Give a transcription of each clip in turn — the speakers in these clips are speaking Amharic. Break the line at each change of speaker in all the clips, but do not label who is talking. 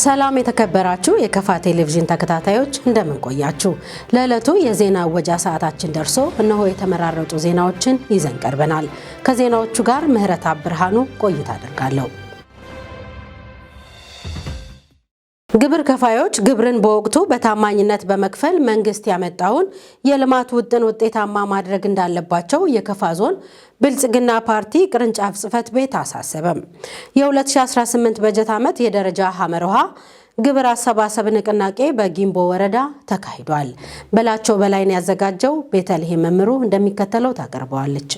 ሰላም የተከበራችሁ የከፋ ቴሌቪዥን ተከታታዮች፣ እንደምን ቆያችሁ? ለዕለቱ የዜና እወጃ ሰዓታችን ደርሶ እነሆ የተመራረጡ ዜናዎችን ይዘን ቀርበናል። ከዜናዎቹ ጋር ምህረት ብርሃኑ ቆይታ አደርጋለሁ። ግብር ከፋዮች ግብርን በወቅቱ በታማኝነት በመክፈል መንግስት ያመጣውን የልማት ውጥን ውጤታማ ማድረግ እንዳለባቸው የከፋ ዞን ብልጽግና ፓርቲ ቅርንጫፍ ጽሕፈት ቤት አሳሰበም። የ2018 በጀት ዓመት የደረጃ ሐመር ውሃ ግብር አሰባሰብ ንቅናቄ በጊምቦ ወረዳ ተካሂዷል። በላቸው በላይን ያዘጋጀው ቤተልሔም መምሩ እንደሚከተለው ታቀርበዋለች።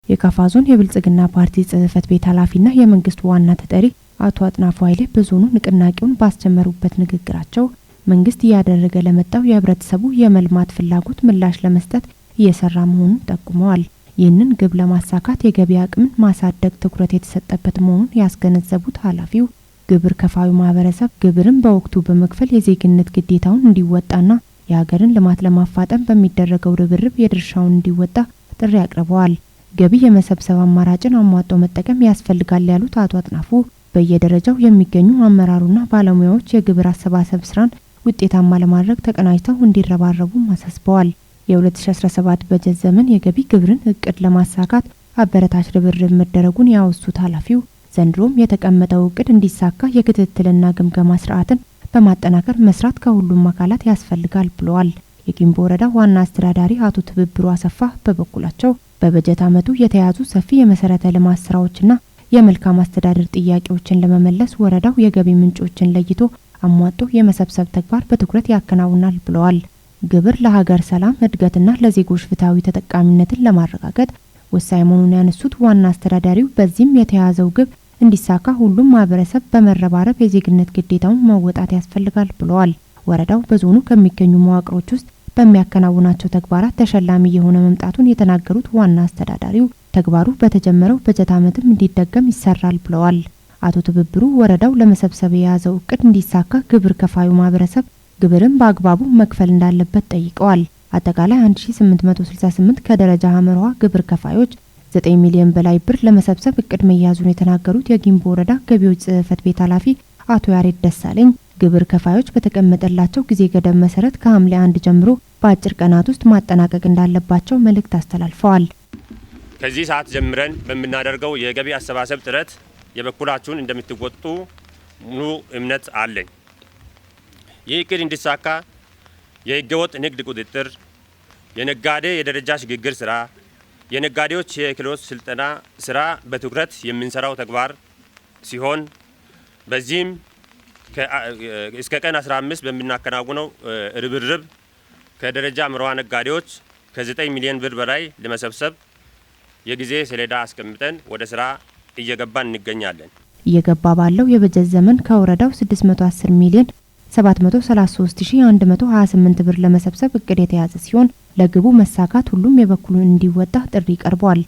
የካፋ ዞን የብልጽግና ፓርቲ ጽሕፈት ቤት ኃላፊና የመንግስት ዋና ተጠሪ አቶ አጥናፉ ኃይሌ በዞኑ ንቅናቄውን ባስጀመሩበት ንግግራቸው መንግስት እያደረገ ለመጣው የህብረተሰቡ የመልማት ፍላጎት ምላሽ ለመስጠት እየሰራ መሆኑን ጠቁመዋል። ይህንን ግብ ለማሳካት የገቢ አቅምን ማሳደግ ትኩረት የተሰጠበት መሆኑን ያስገነዘቡት ኃላፊው ግብር ከፋዩ ማህበረሰብ ግብርን በወቅቱ በመክፈል የዜግነት ግዴታውን እንዲወጣና የሀገርን ልማት ለማፋጠን በሚደረገው ርብርብ የድርሻውን እንዲወጣ ጥሪ አቅርበዋል። ገቢ የመሰብሰብ አማራጭን አሟጦ መጠቀም ያስፈልጋል ያሉት አቶ አጥናፉ በየደረጃው የሚገኙ አመራሩና ባለሙያዎች የግብር አሰባሰብ ስራን ውጤታማ ለማድረግ ተቀናጅተው እንዲረባረቡ አሳስበዋል። የ2017 በጀት ዘመን የገቢ ግብርን እቅድ ለማሳካት አበረታች ርብርብ መደረጉን ያወሱት ኃላፊው ዘንድሮም የተቀመጠው እቅድ እንዲሳካ የክትትልና ግምገማ ስርዓትን በማጠናከር መስራት ከሁሉም አካላት ያስፈልጋል ብለዋል። የጊምቦ ወረዳ ዋና አስተዳዳሪ አቶ ትብብሩ አሰፋ በበኩላቸው በበጀት ዓመቱ የተያዙ ሰፊ የመሰረተ ልማት ስራዎችና የመልካም አስተዳደር ጥያቄዎችን ለመመለስ ወረዳው የገቢ ምንጮችን ለይቶ አሟጦ የመሰብሰብ ተግባር በትኩረት ያከናውናል ብለዋል። ግብር ለሀገር ሰላም እድገትና ለዜጎች ፍትሐዊ ተጠቃሚነትን ለማረጋገጥ ወሳኝ መሆኑን ያነሱት ዋና አስተዳዳሪው በዚህም የተያዘው ግብ እንዲሳካ ሁሉም ማህበረሰብ በመረባረብ የዜግነት ግዴታውን መወጣት ያስፈልጋል ብለዋል። ወረዳው በዞኑ ከሚገኙ መዋቅሮች ውስጥ በሚያከናውናቸው ተግባራት ተሸላሚ የሆነ መምጣቱን የተናገሩት ዋና አስተዳዳሪው ተግባሩ በተጀመረው በጀት ዓመትም እንዲደገም ይሰራል ብለዋል። አቶ ትብብሩ ወረዳው ለመሰብሰብ የያዘው እቅድ እንዲሳካ ግብር ከፋዩ ማህበረሰብ ግብርን በአግባቡ መክፈል እንዳለበት ጠይቀዋል። አጠቃላይ 1868 ከደረጃ ሐመርዋ ግብር ከፋዮች 9 ሚሊዮን በላይ ብር ለመሰብሰብ እቅድ መያዙን የተናገሩት የጊምቦ ወረዳ ገቢዎች ጽሕፈት ቤት ኃላፊ አቶ ያሬድ ደሳለኝ ግብር ከፋዮች በተቀመጠላቸው ጊዜ ገደብ መሰረት ከሐምሌ 1 ጀምሮ በአጭር ቀናት ውስጥ ማጠናቀቅ እንዳለባቸው መልእክት አስተላልፈዋል።
ከዚህ ሰዓት ጀምረን በምናደርገው የገቢ አሰባሰብ ጥረት የበኩላችሁን እንደምትወጡ ሙሉ እምነት አለኝ። ይህ እቅድ እንዲሳካ የህገወጥ ንግድ ቁጥጥር፣ የነጋዴ የደረጃ ሽግግር ስራ፣ የነጋዴዎች የክህሎት ስልጠና ስራ በትኩረት የምንሰራው ተግባር ሲሆን በዚህም እስከ ቀን 15 በምናከናውነው ርብርብ ከደረጃ ምርዋ ነጋዴዎች ከ9 ሚሊዮን ብር በላይ ለመሰብሰብ የጊዜ ሰሌዳ አስቀምጠን ወደ ስራ እየገባን እንገኛለን።
እየገባ ባለው የበጀት ዘመን ከወረዳው 610 ሚሊዮን 733128 ብር ለመሰብሰብ እቅድ የተያዘ ሲሆን ለግቡ መሳካት ሁሉም የበኩሉን እንዲወጣ ጥሪ ቀርቧል።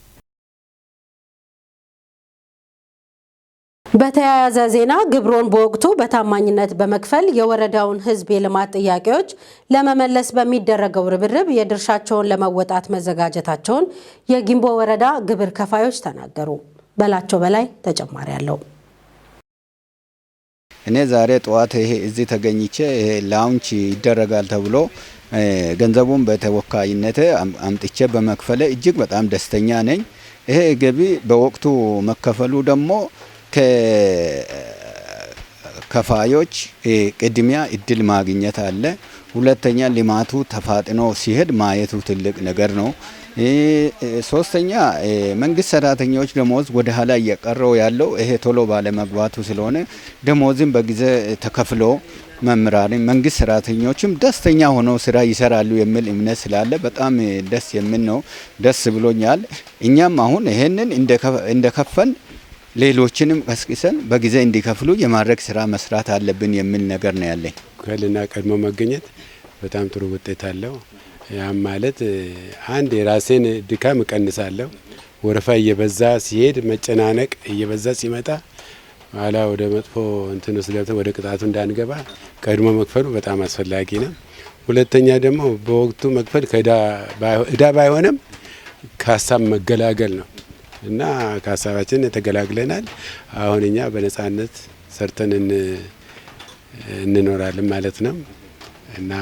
በተያያዘ ዜና ግብሮን በወቅቱ በታማኝነት በመክፈል የወረዳውን ሕዝብ የልማት ጥያቄዎች ለመመለስ በሚደረገው ርብርብ የድርሻቸውን ለመወጣት መዘጋጀታቸውን የጊምቦ ወረዳ ግብር ከፋዮች ተናገሩ። በላቸው በላይ ተጨማሪ አለው።
እኔ ዛሬ ጠዋት ይሄ እዚህ ተገኝቼ ይሄ launch ይደረጋል ተብሎ ገንዘቡን በተወካይነት አምጥቼ በመክፈለ እጅግ በጣም ደስተኛ ነኝ። ይሄ ገቢ በወቅቱ መከፈሉ ደግሞ ከከፋዮች ቅድሚያ እድል ማግኘት አለ። ሁለተኛ ልማቱ ተፋጥኖ ሲሄድ ማየቱ ትልቅ ነገር ነው። ሶስተኛ መንግስት ሰራተኞች ደሞዝ ወደ ኋላ እየቀረው ያለው ይሄ ቶሎ ባለመግባቱ ስለሆነ ደሞዝም በጊዜ ተከፍሎ መምህራንም መንግስት ሰራተኞችም ደስተኛ ሆነው ስራ ይሰራሉ የሚል እምነት ስላለ በጣም ደስ የሚል ነው። ደስ ብሎኛል። እኛም አሁን ይሄንን እንደከፈን ሌሎችንም ቀስቅሰን በጊዜ እንዲከፍሉ የማድረግ ስራ መስራት አለብን የሚል ነገር ነው ያለኝ።
ከልና ቀድሞ መገኘት በጣም ጥሩ ውጤት አለው። ያም ማለት አንድ የራሴን ድካም እቀንሳለሁ። ወረፋ እየበዛ ሲሄድ መጨናነቅ እየበዛ ሲመጣ ኋላ ወደ መጥፎ እንትን ውስጥ ገብተን ወደ ቅጣቱ እንዳንገባ ቀድሞ መክፈሉ በጣም አስፈላጊ ነው። ሁለተኛ ደግሞ በወቅቱ መክፈል እዳ ባይሆንም ከሀሳብ መገላገል ነው። እና ከሀሳባችን ተገላግለናል። አሁን እኛ በነጻነት ሰርተን እንኖራለን ማለት ነው እና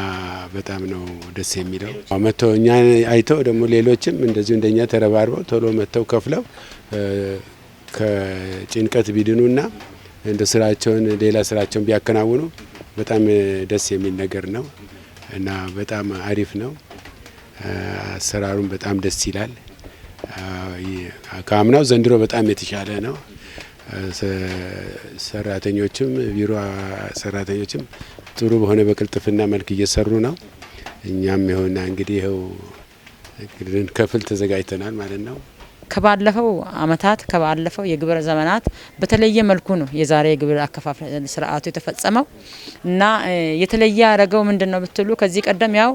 በጣም ነው ደስ የሚለው። መጥተው እኛ አይተው ደግሞ ሌሎችም እንደዚሁ እንደኛ ተረባርበው ቶሎ መጥተው ከፍለው ከጭንቀት ቢድኑና እንደ ስራቸውን ሌላ ስራቸውን ቢያከናውኑ በጣም ደስ የሚል ነገር ነው እና በጣም አሪፍ ነው። አሰራሩም በጣም ደስ ይላል። ከአምናው ዘንድሮ በጣም የተሻለ ነው። ሰራተኞችም ቢሮ ሰራተኞችም ጥሩ በሆነ በቅልጥፍና መልክ እየሰሩ ነው። እኛም ይኸውና እንግዲህ ይኸው ልንከፍል ተዘጋጅተናል ማለት ነው።
ከባለፈው አመታት፣ ከባለፈው የግብር ዘመናት በተለየ መልኩ ነው የዛሬ የግብር አከፋፈል ስርዓቱ የተፈጸመው። እና የተለየ ያደረገው ምንድነው ብትሉ፣ ከዚህ ቀደም ያው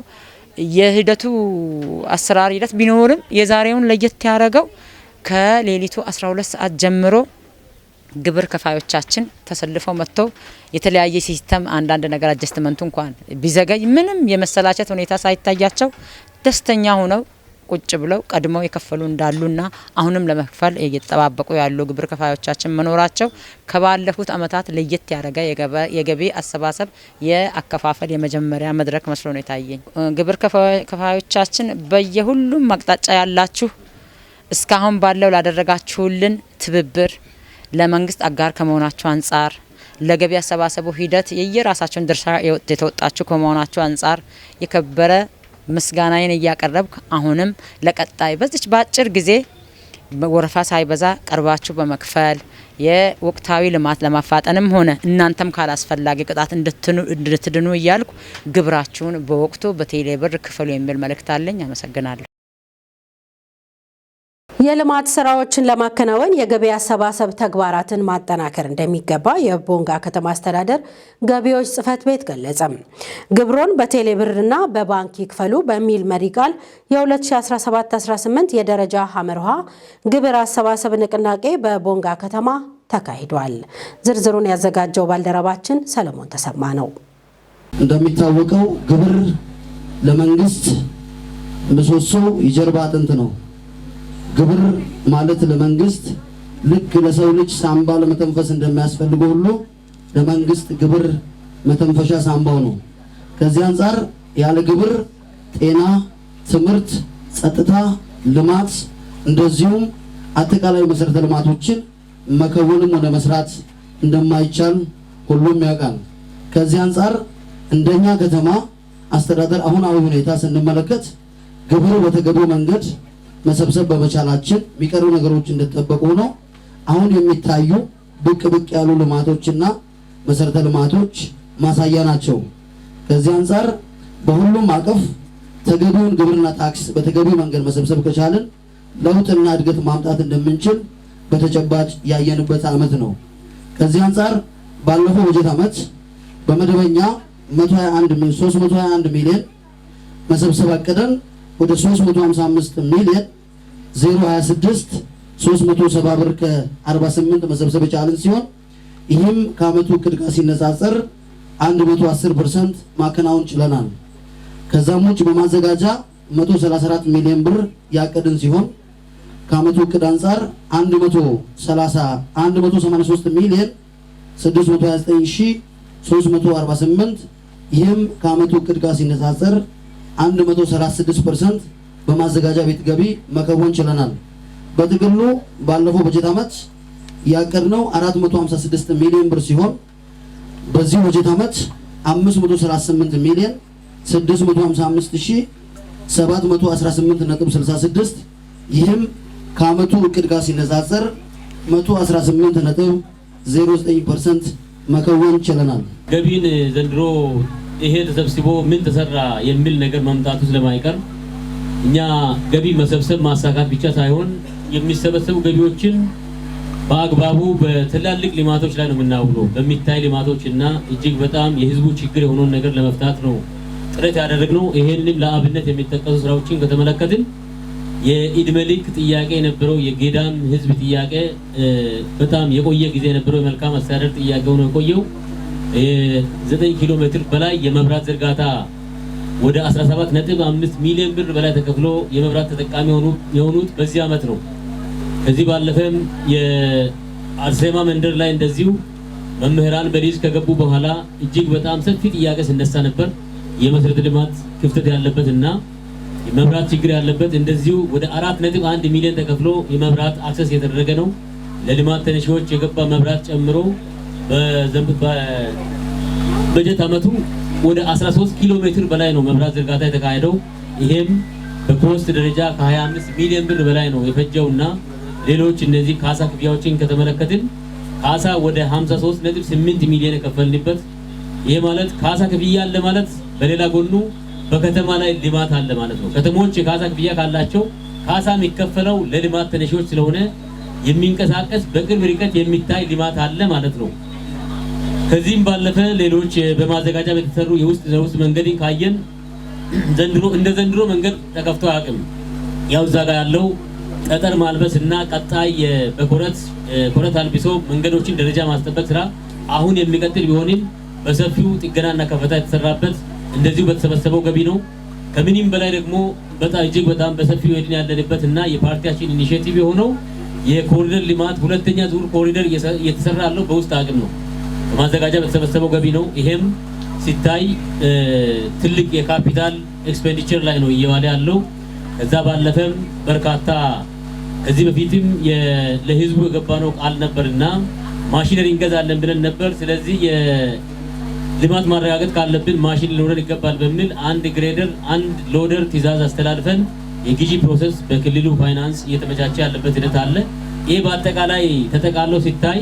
የሂደቱ አሰራር ሂደት ቢኖርም የዛሬውን ለየት ያደረገው ከሌሊቱ 12 ሰዓት ጀምሮ ግብር ከፋዮቻችን ተሰልፈው መጥተው የተለያየ system አንዳንድ ነገር adjustment ኡ እንኳን ቢዘገይ ምንም የመሰላቸት ሁኔታ ሳይታያቸው ደስተኛ ሆነው ቁጭ ብለው ቀድመው የከፈሉ እንዳሉና አሁንም ለመክፈል እየተጠባበቁ ያሉ ግብር ከፋዮቻችን መኖራቸው ከባለፉት አመታት ለየት ያደረገ የገቢ አሰባሰብ የአከፋፈል የመጀመሪያ መድረክ መስሎ ነው የታየኝ። ግብር ከፋዮቻችን፣ በየሁሉም አቅጣጫ ያላችሁ፣ እስካሁን ባለው ላደረጋችሁልን ትብብር፣ ለመንግስት አጋር ከመሆናችሁ አንጻር፣ ለገቢ አሰባሰቡ ሂደት የየራሳቸውን ድርሻ የተወጣችሁ ከመሆናችሁ አንጻር የከበረ ምስጋናዬን እያቀረብኩ፣ አሁንም ለቀጣይ በዚች በአጭር ጊዜ ወረፋ ሳይበዛ ቀርባችሁ በመክፈል የወቅታዊ ልማት ለማፋጠንም ሆነ እናንተም ካላስፈላጊ ቅጣት እንድትድኑ እያልኩ ግብራችሁን በወቅቱ በቴሌ ብር ክፈሉ የሚል መልእክት አለኝ። አመሰግናለሁ።
የልማት ስራዎችን ለማከናወን የገቢ አሰባሰብ ተግባራትን ማጠናከር እንደሚገባ የቦንጋ ከተማ አስተዳደር ገቢዎች ጽሕፈት ቤት ገለጸ። ግብሮን በቴሌብርና በባንክ ይክፈሉ በሚል መሪ ቃል የ2017-18 የደረጃ ሐ ግብር አሰባሰብ ንቅናቄ በቦንጋ ከተማ ተካሂዷል። ዝርዝሩን ያዘጋጀው ባልደረባችን ሰለሞን ተሰማ ነው።
እንደሚታወቀው ግብር ለመንግስት ምሰሶ፣ የጀርባ አጥንት ነው። ግብር ማለት ለመንግስት ልክ ለሰው ልጅ ሳምባ ለመተንፈስ እንደሚያስፈልገው ሁሉ ለመንግስት ግብር መተንፈሻ ሳምባው ነው። ከዚህ አንጻር ያለ ግብር ጤና፣ ትምህርት፣ ጸጥታ፣ ልማት እንደዚሁም አጠቃላይ መሰረተ ልማቶችን መከወንም ሆነ መስራት እንደማይቻል ሁሉም ያውቃል። ከዚህ አንጻር እንደኛ ከተማ አስተዳደር አሁናዊ ሁኔታ ስንመለከት ግብር በተገቢው መንገድ መሰብሰብ በመቻላችን፣ የሚቀሩ ነገሮች እንደተጠበቁ ሆነው፣ አሁን የሚታዩ ብቅ ብቅ ያሉ ልማቶችና መሰረተ ልማቶች ማሳያ ናቸው። ከዚህ አንጻር በሁሉም አቀፍ ተገቢውን ግብርና ታክስ በተገቢው መንገድ መሰብሰብ ከቻልን ለውጥና እድገት ማምጣት እንደምንችል በተጨባጭ ያየንበት ዓመት ነው። ከዚህ አንጻር ባለፈው በጀት ዓመት በመደበኛ 121 321 ሚሊዮን መሰብሰብ አቅደን ወደ 355 ሚሊዮን 026 370 ብር ከ48 መሰብሰብ የቻልን ሲሆን ይህም ከዓመቱ እቅድ ጋር ሲነጻጸር 110% ማከናወን ችለናል። ከዛም ውጭ በማዘጋጃ 134 ሚሊዮን ብር ያቀድን ሲሆን ከዓመቱ እቅድ አንጻር 130 183 ሚሊዮን 629 ሺህ 348፣ ይህም ከዓመቱ እቅድ ጋር ሲነጻጸር 136% በማዘጋጃ ቤት ገቢ መከወን ችለናል። በጥቅሉ ባለፈው በጀት ዓመት ያቀድነው 456 ሚሊዮን ብር ሲሆን በዚህ በጀት ዓመት 538 ሚሊዮን 655 ሺህ 718.66፣ ይህም ከዓመቱ እቅድ ጋር ሲነጻጸር 118.09% መከወን ችለናል።
ገቢን ዘንድሮ ይሄ ተሰብስቦ ምን ተሰራ የሚል ነገር መምጣቱ ስለማይቀር እኛ ገቢ መሰብሰብ ማሳካት ብቻ ሳይሆን የሚሰበሰቡ ገቢዎችን በአግባቡ በትላልቅ ልማቶች ላይ ነው የምናውለው። በሚታይ ልማቶች እና እጅግ በጣም የህዝቡ ችግር የሆነውን ነገር ለመፍታት ነው ጥረት ያደረግነው። ይሄንንም ለአብነት የሚጠቀሱ ስራዎችን ከተመለከትን የእድሜ ልክ ጥያቄ የነበረው የጌዳም ህዝብ ጥያቄ፣ በጣም የቆየ ጊዜ የነበረው የመልካም አስተዳደር ጥያቄ ሆኖ የቆየው የ9 ኪሎ ሜትር በላይ የመብራት ዝርጋታ ወደ 17.5 ሚሊዮን ብር በላይ ተከፍሎ የመብራት ተጠቃሚ የሆኑት በዚህ ዓመት ነው። ከዚህ ባለፈም የአርሴማ መንደር ላይ እንደዚሁ መምህራን በሊዝ ከገቡ በኋላ እጅግ በጣም ሰፊ ጥያቄ ሲነሳ ነበር። የመሰረተ ልማት ክፍተት ያለበት እና የመብራት ችግር ያለበት እንደዚሁ ወደ 4.1 ሚሊዮን ተከፍሎ የመብራት access የተደረገ ነው። ለልማት ተነሺዎች የገባ መብራት ጨምሮ በበጀት ዓመቱ ወደ 13 ኪሎ ሜትር በላይ ነው መብራት ዝርጋታ የተካሄደው። ይሄም በ cost ደረጃ ከ25 ሚሊዮን ብር በላይ ነው የፈጀውና ሌሎች እነዚህ ካሳ ክፍያዎችን ከተመለከትን ካሳ ወደ 53.8 ሚሊዮን የከፈልንበት፣ ይሄ ማለት ካሳ ክፍያ አለ ማለት በሌላ ጎኑ በከተማ ላይ ልማት አለ ማለት ነው። ከተሞች የካሳ ክፍያ ካላቸው ካሳ የሚከፈለው ለልማት ተነሺዎች ስለሆነ የሚንቀሳቀስ በቅርብ ርቀት የሚታይ ልማት አለ ማለት ነው። ከዚህም ባለፈ ሌሎች በማዘጋጃ የተሰሩ የውስጥ ለውስጥ መንገድን ካየን ዘንድሮ እንደ ዘንድሮ መንገድ ተከፍቶ አያውቅም። ያው እዛ ጋር ያለው ጠጠር ማልበስ እና ቀጣይ በኮረት ኮረት አልብሶ መንገዶችን ደረጃ ማስጠበቅ ስራ አሁን የሚቀጥል ቢሆንም በሰፊው ጥገናና ከፈታ የተሰራበት እንደዚሁ በተሰበሰበው ገቢ ነው። ከምንም በላይ ደግሞ በጣም እጅግ በጣም በሰፊው ሄድን ያለንበት እና የፓርቲያችን initiative የሆነው የኮሪደር ልማት ሁለተኛ ዙር ኮሪደር እየተሰራ ያለው በውስጥ አቅም ነው፣ በማዘጋጃ በተሰበሰበው ገቢ ነው። ይሄም ሲታይ ትልቅ የ capital expenditure ላይ ነው እየዋለ ያለው። ከዛ ባለፈም በርካታ ከዚህ በፊትም ለህዝቡ የገባነው ቃል ነበርና ማሽነሪ እንገዛለን ብለን ነበር። ስለዚህ የልማት ማረጋገጥ ካለብን ማሽን ሊኖረን ይገባል በሚል አንድ grader፣ አንድ loader ትዕዛዝ አስተላልፈን የግዢ process በክልሉ ፋይናንስ እየተመቻቸ ያለበት ሂደት አለ። ይህ በአጠቃላይ ተጠቃሎ ሲታይ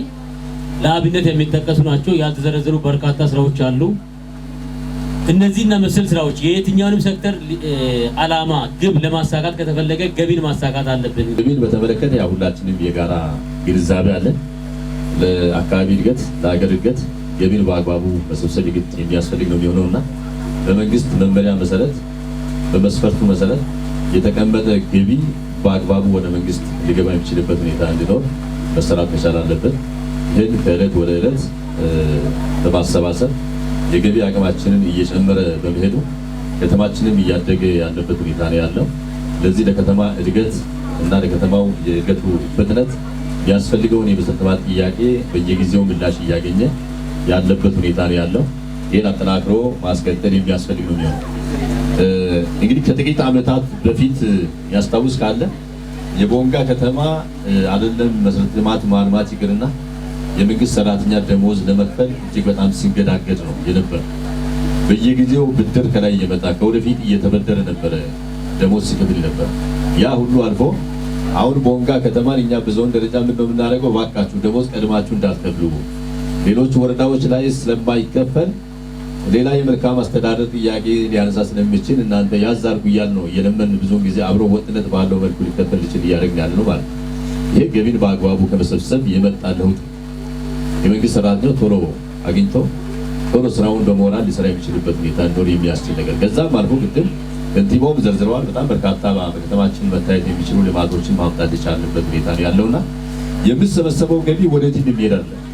ለአብነት የሚጠቀሱ ናቸው። ያልተዘረዘሩ በርካታ ስራዎች አሉ። እነዚህና መሰል ስራዎች የየትኛውንም ሴክተር አላማ ግብ ለማሳካት ከተፈለገ ገቢን ማሳካት አለብን።
ገቢን በተመለከተ ያው ሁላችንም የጋራ ግንዛቤ አለን። ለአካባቢ እድገት፣ ለሀገር እድገት ገቢን በአግባቡ መሰብሰብ የሚያስፈልግ ነው የሚሆነውና በመንግስት መመሪያ መሰረት በመስፈርቱ መሰረት የተቀመጠ ገቢ በአግባቡ ወደ መንግስት ሊገባ የሚችልበት ሁኔታ እንዲኖር መሰራት መቻል አለበት። ይህን ከዕለት ወደ ዕለት በማሰባሰብ የገቢ አቅማችንን እየጨመረ በመሄዱ ከተማችንም እያደገ ያለበት ሁኔታ ነው ያለው። ለዚህ ለከተማ እድገት እና ለከተማው የእድገቱ ፍጥነት የሚያስፈልገውን የመሰረተ ልማት ጥያቄ በየጊዜው ምላሽ እያገኘ ያለበት ሁኔታ ነው ያለው። ይህን አጠናክሮ ማስቀጠል የሚያስፈልግ ነው የሚሆነው። እንግዲህ ከጥቂት ዓመታት በፊት ያስታውስ ካለ የቦንጋ ከተማ አይደለም መሰረተ ልማት ማልማት ይቅርና የመንግስት ሰራተኛ ደሞዝ ለመክፈል እጅግ በጣም ሲንገዳገድ ነው የነበረ። በየጊዜው ብድር ከላይ እየመጣ ከወደፊት እየተበደረ ነበረ ደሞዝ ሲከፍል ነበር። ያ ሁሉ አልፎ አሁን ቦንጋ ከተማን እኛ በዞን ደረጃ ምን ነው የምናደርገው? እባካችሁ ደሞዝ ቀድማችሁ እንዳትከፍሉ፣ ሌሎች ወረዳዎች ላይ ስለማይከፈል ሌላ የመልካም አስተዳደር ጥያቄ ሊያነሳ ስለሚችል እናንተ ያዝ አድርጉ እያልን ነው እየለመን ብዙውን ጊዜ አብሮ ወጥነት ባለው መልኩ ሊከፈል ይችል እያደረግን ያለ ነው ማለት ነው። ይሄ ገቢን በአግባቡ ከመሰብሰብ የመጣ ለውጥ የመንግስት ሰራተኛው ቶሎ አግኝቶ ቶሎ ስራውን በሞራል ሊሰራ የሚችልበት ሁኔታ እንዲኖር የሚያስችል ነገር፣ ከዛም አልፎ ቅድም ከንቲባውም ዘርዝረዋል። በጣም በርካታ በከተማችን መታየት የሚችሉ ልማቶችን ማምጣት የቻልንበት ሁኔታ ነው ያለውና የሚሰበሰበው ገቢ ወደየትም የሚሄድ አይደለም።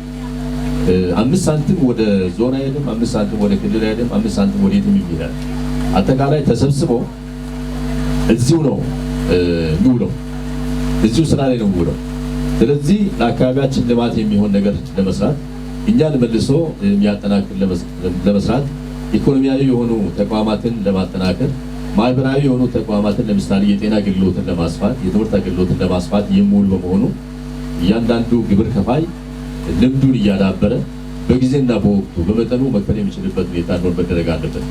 5 ሳንቲም ወደ ዞን አይሄድም፣ 5 ሳንቲም ወደ ክልል አይሄድም፣ 5 ሳንቲም ወደየትም የሚሄድ አይደለም። አጠቃላይ ተሰብስቦ እዚሁ ነው የሚውለው፣ እዚሁ ስራ ላይ ነው የሚውለው። ስለዚህ ለአካባቢያችን ልማት የሚሆን ነገር ለመስራት፣ እኛን መልሶ የሚያጠናክር ለመስራት፣ ኢኮኖሚያዊ የሆኑ ተቋማትን ለማጠናከር፣ ማህበራዊ የሆኑ ተቋማትን ለምሳሌ የጤና አገልግሎትን ለማስፋት፣ የትምህርት አገልግሎትን ለማስፋት የሚውል በመሆኑ እያንዳንዱ ግብር ከፋይ ልምዱን እያዳበረ በጊዜና በወቅቱ በመጠኑ መክፈል የሚችልበት ሁኔታ እንዲኖር መደረግ አለበት።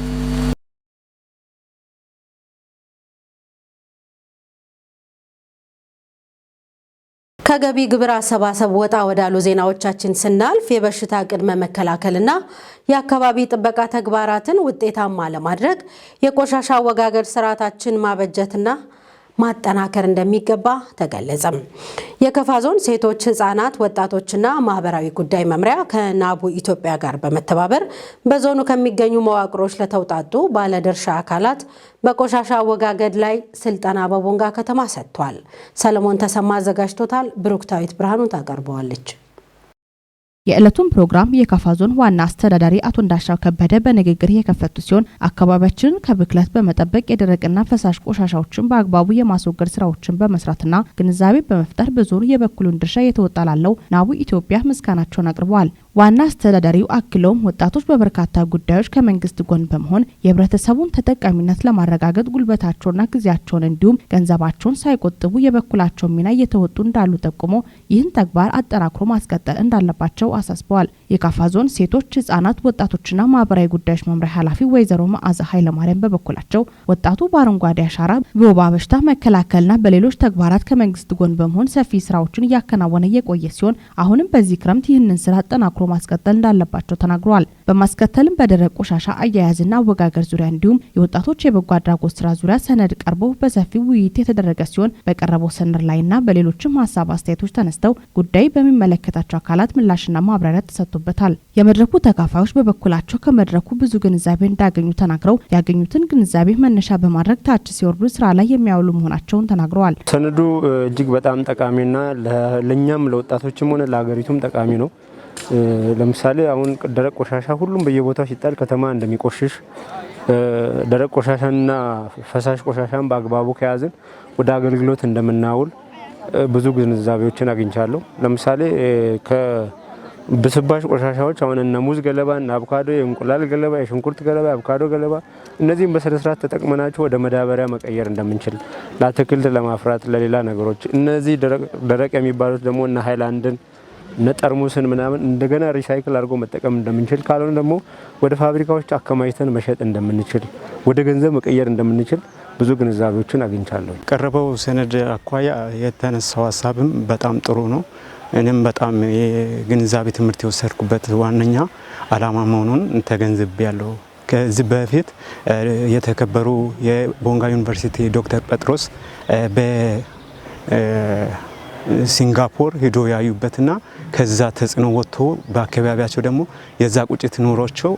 ከገቢ ግብር አሰባሰብ ወጣ ወዳሉ ዜናዎቻችን ስናልፍ የበሽታ ቅድመ መከላከልና የአካባቢ ጥበቃ ተግባራትን ውጤታማ ለማድረግ የቆሻሻ አወጋገድ ስርዓታችን ማበጀትና ማጠናከር እንደሚገባ ተገለጸም። የከፋ ዞን ሴቶች፣ ህጻናት፣ ወጣቶችና ማህበራዊ ጉዳይ መምሪያ ከናቡ ኢትዮጵያ ጋር በመተባበር በዞኑ ከሚገኙ መዋቅሮች ለተውጣጡ ባለድርሻ አካላት በቆሻሻ አወጋገድ ላይ ስልጠና በቦንጋ ከተማ ሰጥቷል። ሰለሞን ተሰማ አዘጋጅቶታል። ብሩክታዊት ብርሃኑ ታቀርበዋለች።
የዕለቱን ፕሮግራም የካፋ ዞን ዋና አስተዳዳሪ አቶ እንዳሻው ከበደ በንግግር የከፈቱ ሲሆን፣ አካባቢያችንን ከብክለት በመጠበቅ የደረቅና ፈሳሽ ቆሻሻዎችን በአግባቡ የማስወገድ ስራዎችን በመስራትና ግንዛቤ በመፍጠር በዞኑ የበኩሉን ድርሻ እየተወጣ ላለው ናቡ ኢትዮጵያ ምስጋናቸውን አቅርበዋል። ዋና አስተዳዳሪው አክለውም ወጣቶች በበርካታ ጉዳዮች ከመንግስት ጎን በመሆን የህብረተሰቡን ተጠቃሚነት ለማረጋገጥ ጉልበታቸውና ጊዜያቸውን እንዲሁም ገንዘባቸውን ሳይቆጥቡ የበኩላቸውን ሚና እየተወጡ እንዳሉ ጠቁሞ ይህን ተግባር አጠናክሮ ማስቀጠል እንዳለባቸው አሳስበዋል። የካፋ ዞን ሴቶች፣ ህጻናት፣ ወጣቶችና ማህበራዊ ጉዳዮች መምሪያ ኃላፊ ወይዘሮ መዓዛ ኃይለማርያም በበኩላቸው ወጣቱ በአረንጓዴ አሻራ፣ በወባ በሽታ መከላከልና በሌሎች ተግባራት ከመንግስት ጎን በመሆን ሰፊ ስራዎችን እያከናወነ የቆየ ሲሆን፣ አሁንም በዚህ ክረምት ይህንን ስራ አጠናክሮ ማስቀጠል እንዳለባቸው ተናግረዋል። በማስከተልም በደረቅ ቆሻሻ አያያዝና አወጋገር ዙሪያ እንዲሁም የወጣቶች የበጎ አድራጎት ስራ ዙሪያ ሰነድ ቀርቦ በሰፊው ውይይት የተደረገ ሲሆን፣ በቀረበው ሰነድ ላይና በሌሎችም ሀሳብ አስተያየቶች ተነስተው ጉዳይ በሚመለከታቸው አካላት ምላሽና ማብራሪያ ተሰጥቶበታል። የመድረኩ ተካፋዮች በበኩላቸው ከመድረኩ ብዙ ግንዛቤ እንዳገኙ ተናግረው ያገኙትን ግንዛቤ መነሻ በማድረግ ታች ሲወርዱ ስራ ላይ የሚያውሉ መሆናቸውን ተናግረዋል።
ሰነዱ እጅግ በጣም ጠቃሚና ለእኛም ለወጣቶችም ሆነ ለሀገሪቱም ጠቃሚ ነው። ለምሳሌ አሁን ደረቅ ቆሻሻ ሁሉም በየቦታው ሲጣል ከተማ እንደሚቆሽሽ፣ ደረቅ ቆሻሻንና ፈሳሽ ቆሻሻን በአግባቡ ከያዝን ወደ አገልግሎት እንደምናውል ብዙ ግንዛቤዎችን አግኝቻለሁ። ለምሳሌ ከብስባሽ ቆሻሻዎች አሁን እነ ሙዝ ገለባ፣ እነ አቮካዶ፣ የእንቁላል ገለባ፣ የሽንኩርት ገለባ፣ የአቮካዶ ገለባ፣ እነዚህም በስነ ስርዓት ተጠቅመናቸው ወደ ማዳበሪያ መቀየር እንደምንችል፣ ለአትክልት ለማፍራት፣ ለሌላ ነገሮች፣ እነዚህ ደረቅ የሚባሉት ደግሞ እነ ሃይላንድን፣ እነ ጠርሙስን ምናምን እንደገና recycle አድርጎ መጠቀም እንደምንችል፣ ካልሆነ ደግሞ ወደ ፋብሪካዎች አከማችተን መሸጥ እንደምንችል፣ ወደ ገንዘብ መቀየር እንደምንችል ብዙ ግንዛቤዎችን አግኝቻለሁ።
ቀረበው ሰነድ አኳያ የተነሳው ሀሳብም በጣም ጥሩ ነው። እኔም በጣም የግንዛቤ ትምህርት የወሰድኩበት ዋነኛ አላማ መሆኑን ተገንዝቤያለሁ። ከዚህ በፊት የተከበሩ የቦንጋ ዩኒቨርሲቲ ዶክተር ጴጥሮስ በሲንጋፖር ሂዶ ያዩበትና ከዛ ተጽዕኖ ወጥቶ በአካባቢያቸው ደግሞ የዛ ቁጭት ኖሯቸው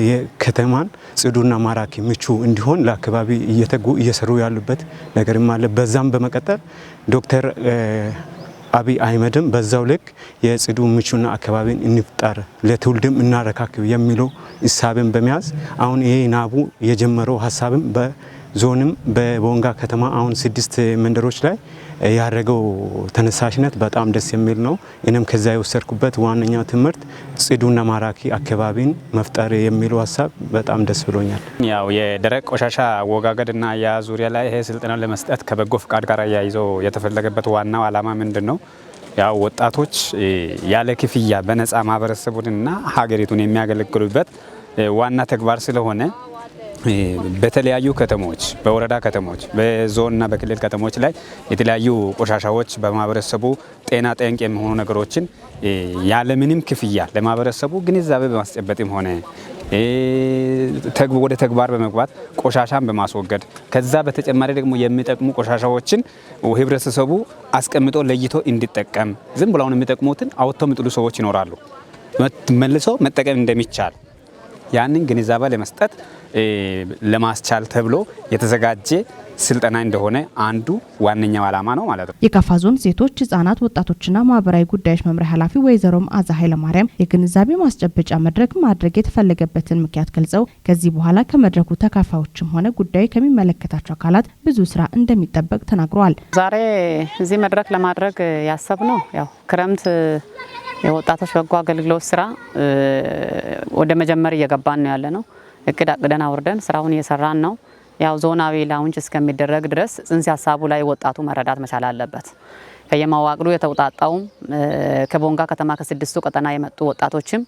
የከተማን ጽዱና ማራኪ ምቹ እንዲሆን ለአካባቢ እየተጉ እየሰሩ ያሉበት ነገርም አለ። በዛም በመቀጠል ዶክተር አብይ አህመድም በዛው ልክ የጽዱ ምቹና አካባቢን እንፍጠር፣ ለትውልድም እናረካክብ የሚለው እሳቤን በመያዝ አሁን ይሄ ናቡ የጀመረው ሀሳብም በዞንም በቦንጋ ከተማ አሁን 6 መንደሮች ላይ ያደረገው ተነሳሽነት በጣም ደስ የሚል ነው። እኔም ከዛ የወሰድኩበት ዋነኛው ትምህርት ጽዱና ማራኪ አካባቢን መፍጠር የሚለው ሀሳብ በጣም ደስ ብሎኛል።
ያው የደረቅ ቆሻሻ አወጋገድና አያያዝ ዙሪያ ላይ ይሄ ስልጠና ለመስጠት ከበጎ ፍቃድ ጋር አያይዞ የተፈለገበት ዋናው ዓላማ ምንድን ነው? ያው ወጣቶች ያለ ክፍያ በነፃ ማህበረሰቡንና ሀገሪቱን የሚያገለግሉበት ዋና ተግባር ስለሆነ፣ በተለያዩ ከተሞች፣ በወረዳ ከተሞች፣ በዞንና በክልል ከተሞች ላይ የተለያዩ ቆሻሻዎች፣ በማህበረሰቡ ጤና ጠንቅ የሚሆኑ ነገሮችን ያለምንም ክፍያ ለማህበረሰቡ ግንዛቤ በማስጨበጥም ሆነ ወደ ተግባር በመግባት ቆሻሻን በማስወገድ፣ ከዛ በተጨማሪ ደግሞ የሚጠቅሙ ቆሻሻዎችን ህብረተሰቡ አስቀምጦ ለይቶ እንዲጠቀም፣ ዝም ብለው የሚጠቅሙትን አውጥተው የሚጥሉ ሰዎች ይኖራሉ። መልሶ መጠቀም እንደሚቻል ያንን ግንዛቤ ለመስጠት ለማስቻል ተብሎ የተዘጋጀ ስልጠና እንደሆነ አንዱ ዋነኛው ዓላማ ነው ማለት ነው።
የካፋ ዞን ሴቶች፣ ህጻናት፣ ወጣቶችና ማህበራዊ ጉዳዮች መምሪያ ኃላፊ ወይዘሮ መዓዛ ኃይለማርያም የግንዛቤ ማስጨበጫ መድረክ ማድረግ የተፈለገበትን ምክንያት ገልጸው ከዚህ በኋላ ከመድረኩ ተካፋዮችም ሆነ ጉዳዩ ከሚመለከታቸው አካላት ብዙ ስራ እንደሚጠበቅ ተናግረዋል።
ዛሬ እዚህ መድረክ ለማድረግ ያሰብነው ያው ክረምት የወጣቶች በጎ አገልግሎት ስራ ወደ መጀመር እየገባን ነው ያለነው። እቅድ አቅደን አውርደን ስራውን እየሰራን ነው። ያው ዞናዊ launch እስከሚደረግ ድረስ ጽንሰ ሀሳቡ ላይ ወጣቱ መረዳት መቻል አለበት። ከየመዋቅሩ የተውጣጣውም፣ ከቦንጋ ከተማ ከስድስቱ ቀጠና የመጡ ወጣቶችም፣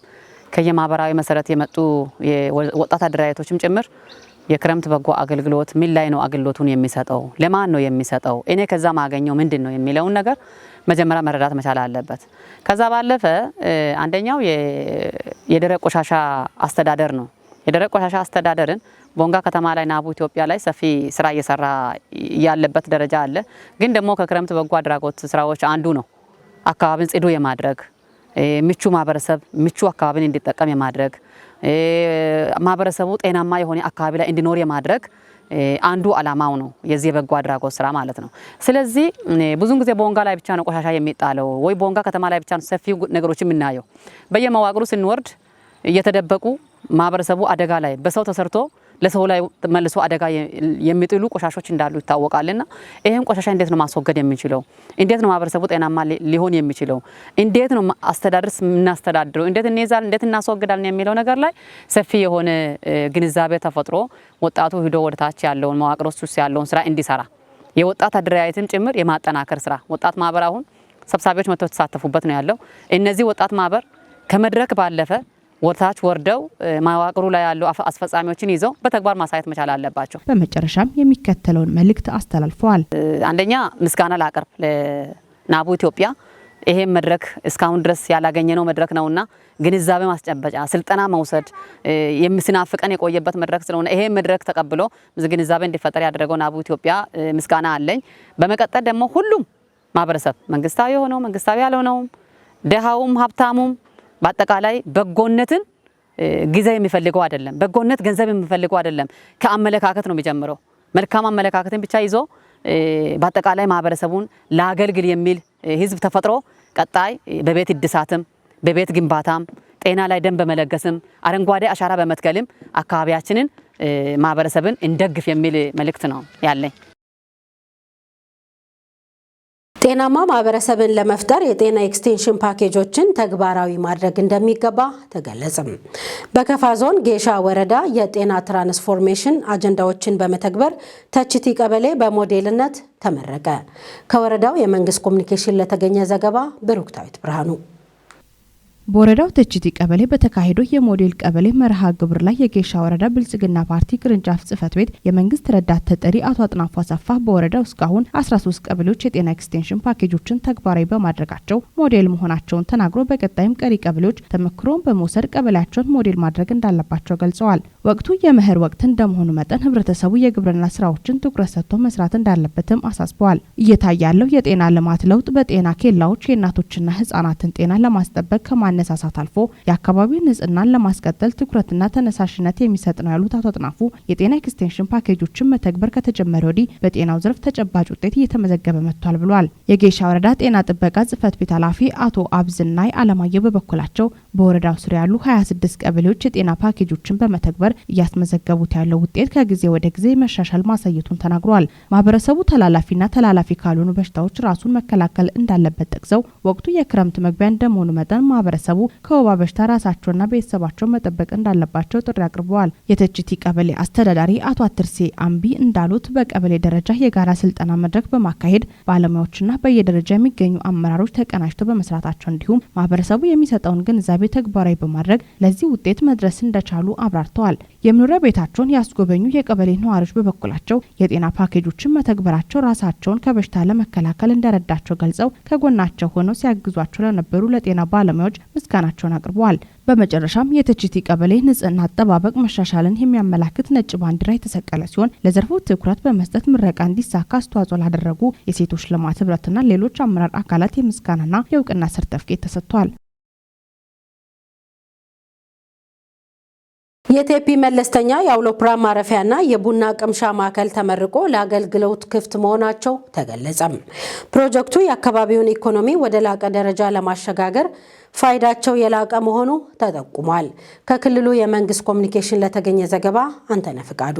ከየማህበራዊ መሰረት የመጡ ወጣት አደረጃጀቶችም ጭምር የክረምት በጎ አገልግሎት ምን ላይ ነው አገልግሎቱን የሚሰጠው፣ ለማን ነው የሚሰጠው፣ እኔ ከዛ ማገኘው ምንድን ነው የሚለውን ነገር መጀመሪያ መረዳት መቻል አለበት። ከዛ ባለፈ አንደኛው የደረቅ ቆሻሻ አስተዳደር ነው። የደረቅ ቆሻሻ አስተዳደርን ቦንጋ ከተማ ላይ ናቡ ኢትዮጵያ ላይ ሰፊ ስራ እየሰራ ያለበት ደረጃ አለ። ግን ደግሞ ከክረምት በጎ አድራጎት ስራዎች አንዱ ነው። አካባቢን ጽዱ የማድረግ፣ ምቹ ማህበረሰብ ምቹ አካባቢን እንዲጠቀም የማድረግ፣ ማህበረሰቡ ጤናማ የሆነ አካባቢ ላይ እንዲኖር የማድረግ አንዱ አላማው ነው የዚህ የበጎ አድራጎት ስራ ማለት ነው። ስለዚህ ብዙን ጊዜ ቦንጋ ላይ ብቻ ነው ቆሻሻ የሚጣለው ወይ ቦንጋ ከተማ ላይ ብቻ ነው ሰፊ ነገሮች የምናየው። በየመዋቅሩ ስንወርድ እየተደበቁ ማህበረሰቡ አደጋ ላይ በሰው ተሰርቶ ለሰው ላይ መልሶ አደጋ የሚጥሉ ቆሻሾች እንዳሉ ይታወቃልና ይሄን ቆሻሻ እንዴት ነው ማስወገድ የሚችለው? እንዴት ነው ማህበረሰቡ ጤናማ ሊሆን የሚችለው? እንዴት ነው አስተዳደርስ የምናስተዳድረው? እንዴት እንይዛለን? እንዴት እናስወግዳለን? የሚለው ነገር ላይ ሰፊ የሆነ ግንዛቤ ተፈጥሮ ወጣቱ ሂዶ ወደ ታች ያለውን መዋቅር ውስጥ ያለውን ስራ እንዲሰራ የወጣት አደረጃጀትም ጭምር የማጠናከር ስራ ወጣት ማህበር አሁን ሰብሳቢዎች መጥተው ተሳተፉበት ነው ያለው። እነዚህ ወጣት ማህበር ከመድረክ ባለፈ ወታች ወርደው መዋቅሩ ላይ ያሉ አስፈጻሚዎችን ይዘው በተግባር ማሳየት መቻል አለባቸው።
በመጨረሻም የሚከተለውን መልእክት አስተላልፈዋል።
አንደኛ ምስጋና ላቀርብ ለናቡ ኢትዮጵያ፣ ይሄን መድረክ እስካሁን ድረስ ያላገኘነው መድረክ ነውና ግንዛቤ ማስጨበጫ ስልጠና መውሰድ የሚስናፍቀን የቆየበት መድረክ ስለሆነ ይሄን መድረክ ተቀብሎ ግንዛቤ እንዲፈጠር ያደረገው ናቡ ኢትዮጵያ ምስጋና አለኝ። በመቀጠል ደግሞ ሁሉም ማህበረሰብ መንግስታዊ የሆነው መንግስታዊ ያልሆነው፣ ደሃውም ሀብታሙም በአጠቃላይ በጎነትን ጊዜ የሚፈልገው አይደለም። በጎነት ገንዘብ የሚፈልገው አይደለም። ከአመለካከት ነው የሚጀምረው። መልካም አመለካከትን ብቻ ይዞ በአጠቃላይ ማህበረሰቡን ላገልግል የሚል ህዝብ ተፈጥሮ ቀጣይ በቤት እድሳትም፣ በቤት ግንባታም፣ ጤና ላይ ደም በመለገስም፣ አረንጓዴ አሻራ በመትከልም አካባቢያችንን ማህበረሰብን እንደግፍ የሚል መልእክት ነው ያለኝ።
ጤናማ ማህበረሰብን ለመፍጠር የጤና ኤክስቴንሽን ፓኬጆችን ተግባራዊ ማድረግ እንደሚገባ ተገለጸም። በከፋ ዞን ጌሻ ወረዳ የጤና ትራንስፎርሜሽን አጀንዳዎችን በመተግበር ተችቲ ቀበሌ በሞዴልነት ተመረቀ። ከወረዳው የመንግስት ኮሚኒኬሽን ለተገኘ ዘገባ ብሩክታዊት ብርሃኑ።
በወረዳው ተችቲ ቀበሌ በተካሄደው የሞዴል ቀበሌ መርሃ ግብር ላይ የጌሻ ወረዳ ብልጽግና ፓርቲ ቅርንጫፍ ጽህፈት ቤት የመንግስት ረዳት ተጠሪ አቶ አጥናፉ አሰፋ በወረዳው እስካሁን 13 ቀበሌዎች የጤና ኤክስቴንሽን ፓኬጆችን ተግባራዊ በማድረጋቸው ሞዴል መሆናቸውን ተናግሮ በቀጣይም ቀሪ ቀበሌዎች ተመክሮን በመውሰድ ቀበሌያቸውን ሞዴል ማድረግ እንዳለባቸው ገልጸዋል። ወቅቱ የመኸር ወቅት እንደመሆኑ መጠን ህብረተሰቡ የግብርና ስራዎችን ትኩረት ሰጥቶ መስራት እንዳለበትም አሳስበዋል። እየታየ ያለው የጤና ልማት ለውጥ በጤና ኬላዎች የእናቶችና ህጻናትን ጤና ለማስጠበቅ ከማነሳሳት አልፎ የአካባቢው ንጽህናን ለማስቀጠል ትኩረትና ተነሳሽነት የሚሰጥ ነው ያሉት አቶ አጥናፉ የጤና ኤክስቴንሽን ፓኬጆችን መተግበር ከተጀመረ ወዲህ በጤናው ዘርፍ ተጨባጭ ውጤት እየተመዘገበ መጥቷል ብሏል። የጌሻ ወረዳ ጤና ጥበቃ ጽህፈት ቤት ኃላፊ አቶ አብዝናይ አለማየሁ በበኩላቸው በወረዳው ስር ያሉ 26 ቀበሌዎች የጤና ፓኬጆችን በመተግበር እያስመዘገቡት ያለው ውጤት ከጊዜ ወደ ጊዜ መሻሻል ማሳየቱን ተናግሯል። ማህበረሰቡ ተላላፊና ተላላፊ ካልሆኑ በሽታዎች ራሱን መከላከል እንዳለበት ጠቅሰው ወቅቱ የክረምት መግቢያ እንደመሆኑ መጠን ማህበረሰቡ ከወባ በሽታ ራሳቸውና ቤተሰባቸውን መጠበቅ እንዳለባቸው ጥሪ አቅርበዋል። የተችቲ ቀበሌ አስተዳዳሪ አቶ አትርሴ አምቢ እንዳሉት በቀበሌ ደረጃ የጋራ ስልጠና መድረክ በማካሄድ ባለሙያዎችና በየደረጃ የሚገኙ አመራሮች ተቀናጅተው በመስራታቸው እንዲሁም ማህበረሰቡ የሚሰጠውን ግንዛቤ ተግባራዊ በማድረግ ለዚህ ውጤት መድረስ እንደቻሉ አብራርተዋል። የመኖሪያ ቤታቸውን ያስጎበኙ የቀበሌ ነዋሪዎች በበኩላቸው የጤና ፓኬጆችን መተግበራቸው ራሳቸውን ከበሽታ ለመከላከል እንደረዳቸው ገልጸው ከጎናቸው ሆነው ሲያግዟቸው ለነበሩ ለጤና ባለሙያዎች ምስጋናቸውን አቅርበዋል። በመጨረሻም የተችቲ ቀበሌ ንጽህና አጠባበቅ መሻሻልን የሚያመላክት ነጭ ባንዲራ የተሰቀለ ሲሆን ለዘርፉ ትኩረት በመስጠት ምረቃ እንዲሳካ አስተዋጽኦ ላደረጉ የሴቶች ልማት ህብረትና ሌሎች አመራር አካላት የምስጋናና የእውቅና ሰርተፍኬት ተሰጥቷል።
የቴፒ መለስተኛ የአውሮፕላን ማረፊያና የቡና ቅምሻ ማዕከል ተመርቆ ለአገልግሎት ክፍት መሆናቸው ተገለጸም። ፕሮጀክቱ የአካባቢውን ኢኮኖሚ ወደ ላቀ ደረጃ ለማሸጋገር ፋይዳቸው የላቀ መሆኑ ተጠቁሟል። ከክልሉ የመንግስት ኮሚኒኬሽን ለተገኘ ዘገባ አንተነህ ፍቃዱ።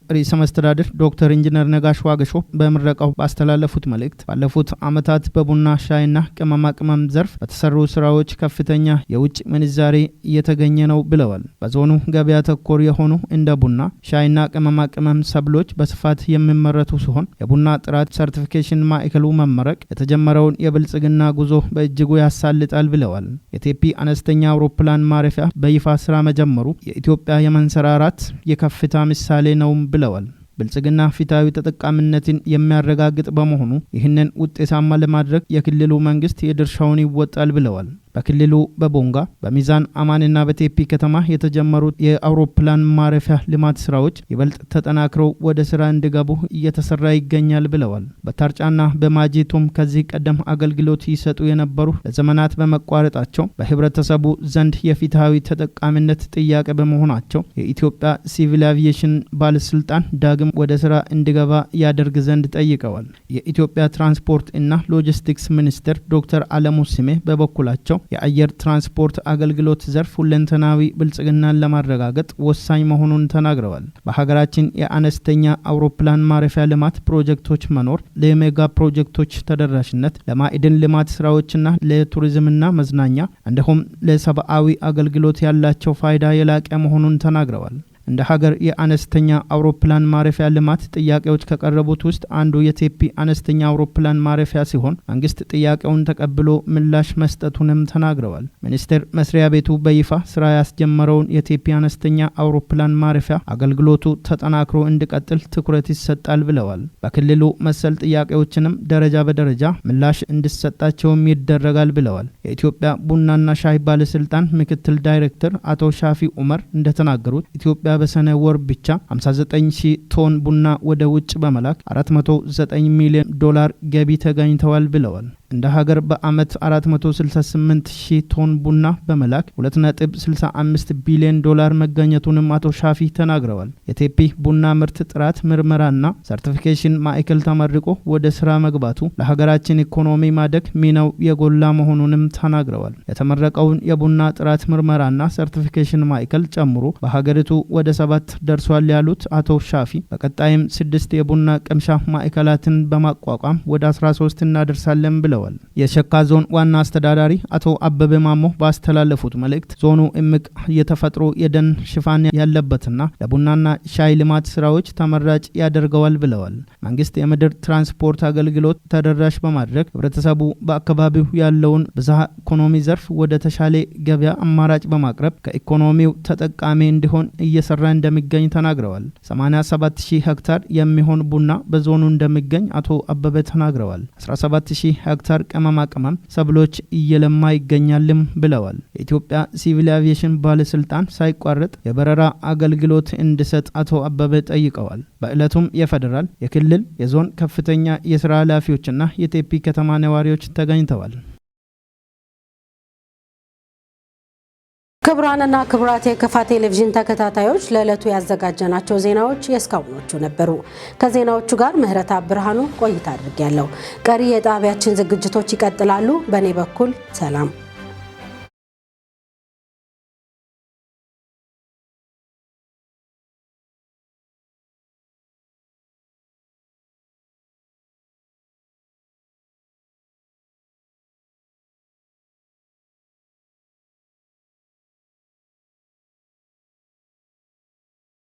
ርዕሰ መስተዳድር ዶክተር ኢንጂነር ነጋሽ ዋገሾ በምረቃው ባስተላለፉት መልእክት ባለፉት ዓመታት በቡና፣ ሻይና ቅመማ ቅመም ዘርፍ በተሰሩ ስራዎች ከፍተኛ የውጭ ምንዛሬ እየተገኘ ነው ብለዋል። በዞኑ ገበያ ተኮር የሆኑ እንደ ቡና፣ ሻይና ቅመማ ቅመም ሰብሎች በስፋት የሚመረቱ ሲሆን የቡና ጥራት ሰርቲፊኬሽን ማዕከሉ መመረቅ የተጀመረውን የብልጽግና ጉዞ በእጅጉ ያሳልጣል ብለዋል። የቴፒ አነስተኛ አውሮፕላን ማረፊያ በይፋ ስራ መጀመሩ የኢትዮጵያ የማንሰራራት የከፍታ ምሳሌ ነው ብለዋል። ብልጽግና ፍትሃዊ ተጠቃሚነትን የሚያረጋግጥ በመሆኑ ይህንን ውጤታማ ለማድረግ የክልሉ መንግስት የድርሻውን ይወጣል ብለዋል። በክልሉ በቦንጋ፣ በሚዛን አማንና በቴፒ ከተማ የተጀመሩት የአውሮፕላን ማረፊያ ልማት ስራዎች ይበልጥ ተጠናክረው ወደ ስራ እንዲገቡ እየተሰራ ይገኛል ብለዋል። በታርጫና በማጂቱም ከዚህ ቀደም አገልግሎት ይሰጡ የነበሩ ለዘመናት በመቋረጣቸው በህብረተሰቡ ዘንድ የፍትሐዊ ተጠቃሚነት ጥያቄ በመሆናቸው የኢትዮጵያ ሲቪል አቪዬሽን ባለስልጣን ዳግም ወደ ስራ እንዲገባ ያደርግ ዘንድ ጠይቀዋል። የኢትዮጵያ ትራንስፖርት እና ሎጂስቲክስ ሚኒስትር ዶክተር አለሙ ስሜ በበኩላቸው የአየር ትራንስፖርት አገልግሎት ዘርፍ ሁለንተናዊ ብልጽግናን ለማረጋገጥ ወሳኝ መሆኑን ተናግረዋል። በሀገራችን የአነስተኛ አውሮፕላን ማረፊያ ልማት ፕሮጀክቶች መኖር ለሜጋ ፕሮጀክቶች ተደራሽነት፣ ለማዕድን ልማት ስራዎችና ለቱሪዝምና መዝናኛ እንዲሁም ለሰብአዊ አገልግሎት ያላቸው ፋይዳ የላቀ መሆኑን ተናግረዋል። እንደ ሀገር የአነስተኛ አውሮፕላን ማረፊያ ልማት ጥያቄዎች ከቀረቡት ውስጥ አንዱ የቴፒ አነስተኛ አውሮፕላን ማረፊያ ሲሆን መንግስት ጥያቄውን ተቀብሎ ምላሽ መስጠቱንም ተናግረዋል። ሚኒስቴር መስሪያ ቤቱ በይፋ ስራ ያስጀመረውን የቴፒ አነስተኛ አውሮፕላን ማረፊያ አገልግሎቱ ተጠናክሮ እንዲቀጥል ትኩረት ይሰጣል ብለዋል። በክልሉ መሰል ጥያቄዎችንም ደረጃ በደረጃ ምላሽ እንዲሰጣቸውም ይደረጋል ብለዋል። የኢትዮጵያ ቡናና ሻይ ባለስልጣን ምክትል ዳይሬክተር አቶ ሻፊ ኡመር እንደተናገሩት ኢትዮጵያ በሰኔ ወር ብቻ 59 ሺህ ቶን ቡና ወደ ውጭ በመላክ 409 ሚሊዮን ዶላር ገቢ ተገኝተዋል ብለዋል። እንደ ሀገር በአመት 468 ሺህ ቶን ቡና በመላክ 2.65 ቢሊዮን ዶላር መገኘቱንም አቶ ሻፊ ተናግረዋል። የቴፒ ቡና ምርት ጥራት ምርመራና ሰርቲፊኬሽን ማዕከል ተመርቆ ወደ ስራ መግባቱ ለሀገራችን ኢኮኖሚ ማደግ ሚናው የጎላ መሆኑንም ተናግረዋል። የተመረቀውን የቡና ጥራት ምርመራና ሰርቲፊኬሽን ማዕከል ጨምሮ በሀገሪቱ ወደ 7 ደርሷል ያሉት አቶ ሻፊ በቀጣይም 6 የቡና ቅምሻ ማዕከላትን በማቋቋም ወደ 13 እናደርሳለን ብለዋል። የሸካ ዞን ዋና አስተዳዳሪ አቶ አበበ ማሞ ባስተላለፉት መልእክት ዞኑ እምቅ የተፈጥሮ የደን ሽፋን ያለበትና ለቡናና ሻይ ልማት ስራዎች ተመራጭ ያደርገዋል ብለዋል። መንግስት የምድር ትራንስፖርት አገልግሎት ተደራሽ በማድረግ ህብረተሰቡ በአካባቢው ያለውን ብዝሃ ኢኮኖሚ ዘርፍ ወደ ተሻለ ገበያ አማራጭ በማቅረብ ከኢኮኖሚው ተጠቃሚ እንዲሆን እየሰራ እንደሚገኝ ተናግረዋል። 87,000 ሄክታር የሚሆን ቡና በዞኑ እንደሚገኝ አቶ አበበ ተናግረዋል። 17,000 ሄክታር ቅመማ ቅመም ሰብሎች እየለማ ይገኛልም ብለዋል። የኢትዮጵያ ሲቪል አቪዬሽን ባለስልጣን ሳይቋረጥ የበረራ አገልግሎት እንዲሰጥ አቶ አበበ ጠይቀዋል። በዕለቱም የፌደራል፣ የክልል፣ የዞን ከፍተኛ የስራ ኃላፊዎችና የቴፒ ከተማ ነዋሪዎች ተገኝተዋል።
ክቡራንና ክቡራት የከፋ ቴሌቪዥን ተከታታዮች ለዕለቱ ያዘጋጀናቸው ዜናዎች የእስካሁኖቹ ነበሩ። ከዜናዎቹ ጋር ምህረት ብርሃኑ ቆይታ አድርጌያለሁ። ቀሪ የጣቢያችን ዝግጅቶች ይቀጥላሉ። በእኔ በኩል ሰላም።